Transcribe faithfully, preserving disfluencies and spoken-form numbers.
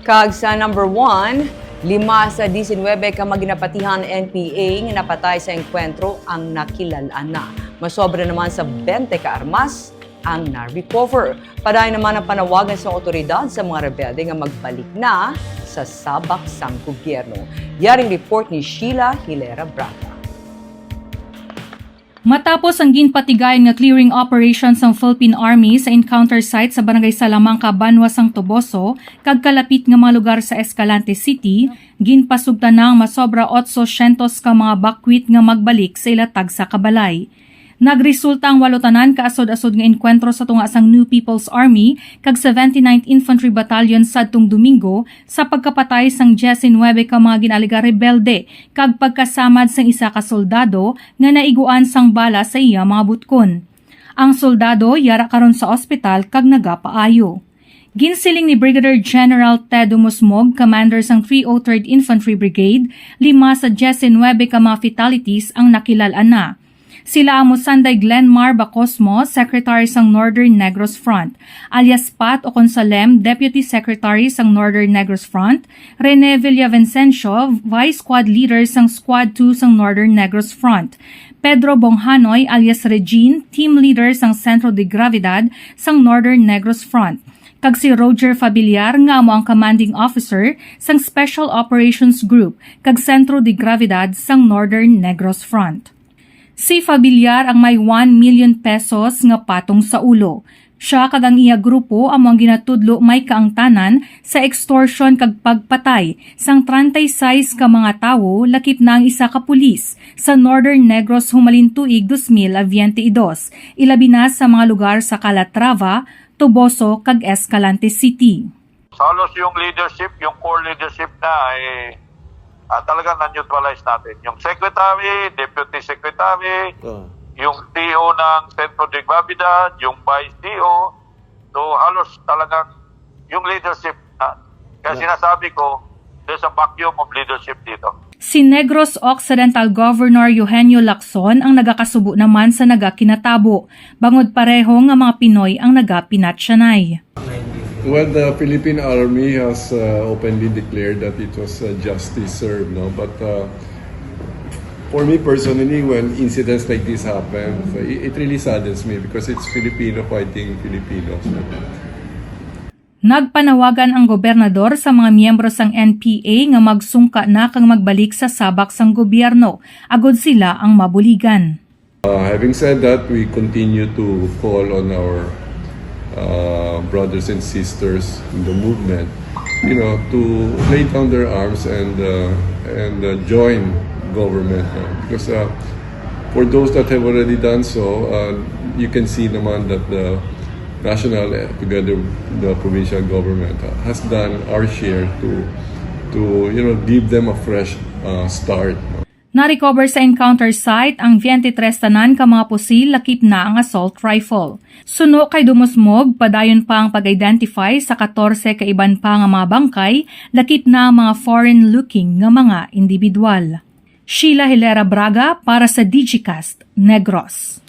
Kag sa number one, lima sa diecinuebe ka mga ginapatihan N P A nga napatay sa engkwentro ang nakilal-an na. Masobra naman sa bente ka armas ang na-recover. Padayon naman ang panawagan sa otoridad sa mga rebelde nga magbalik na sa sabak sang gobyerno. Yaring report ni Sheila Hilera Braga. Matapos ang ginpatigayon nga clearing operation sang Philippine Army sa encounter site sa Barangay Salamanca, Banwa sang Toboso, kag kalapit nga mga lugar sa Escalante City, ginpasugtan na ang masobra otsosyentos ka mga bakwit nga magbalik sa ila tagsa ka balay. Nagresulta ang walo tanan ka asod-asod nga engkwentro sa tunga sang New People's Army kag seventy-ninth Infantry Battalion sadtong Domingo sa pagkapatay sang diecinuebe ka mga ginaaliga rebelde kag pagkasamad sang isa ka soldado nga naiguan sang bala sa iya mga butkon. Ang soldado yara karon sa ospital kag nagapaayo. Ginsiling ni Brigadier General Ted Umusmog, commander sang three oh third Infantry Brigade, lima sa diecinuebe ka mga fatalities ang nakilal-an na. Sila amo Sanday Glenmar Bacosmo, Secretary sang Northern Negros Front, alias Pat Oconsalem, Deputy Secretary sang Northern Negros Front, Rene Villavicencio, Vice Squad Leader sang Squad two sang Northern Negros Front, Pedro Bonghanoy alias Regine, Team Leader sang Centro de Gravidad sang Northern Negros Front, kag si Roger Fabiliar nga amo ang Commanding Officer sang Special Operations Group kag Centro de Gravidad sang Northern Negros Front. Si Fabiliar ang may one million pesos nga patong sa ulo. Sia kag ang iya grupo amo ang ginatudlo may kaangtanan sa extortion kag pagpatay sang treinta y seis ka mga tawo, lakip na ang isa ka pulis, sa Northern Negros humalin tuig dos mil veinte y dos, ilabi na sa mga lugar sa Calatrava, Toboso, kag Escalante City. Halos yung leadership, yung core leadership na ay, ah, talagang na-neutralize natin. Yung secretary, deputy secretary, Oh. yung C E O ng Centro de Gravidad, yung vice C E O, so halos talagang yung leadership na. Kaya Na- sinasabi ko, there's a vacuum of leadership dito. Si Negros Occidental Governor Eugenio Lacson ang nagakasubo naman sa nagakinatabo, bangod pareho nga mga Pinoy ang nagapinatyanay. Well, the Philippine Army has, uh, openly declared that it was, uh, justice served, no? But, uh, for me personally, when incidents like this happen, it, it really saddens me because it's Filipino fighting Filipinos. Nagpanawagan ang gobernador sa mga miyembro sang N P A nga magsungka na kag magbalik sa sabak sang gobyerno, agod sila ang mabuligan. Uh, having said that, we continue to call on our, uh, brothers and sisters in the movement, you know, to lay down their arms and, uh, and, uh, join government, no? Because, uh, for those that have already done so, uh, you can see naman that the national, eh, together with the provincial government, uh, has done our share to, to, you know, give them a fresh, uh, start, no? Na-recover sa encounter site ang twenty-three tanan ka mga pusil, lakip na ang assault rifle. Suno kay Dumusmog, padayon pa ang pag-identify sa katorse ka iban pa nga mga bangkay, lakip na ang mga foreign-looking nga mga individual. Sheila Hilera Braga para sa Digicast Negros.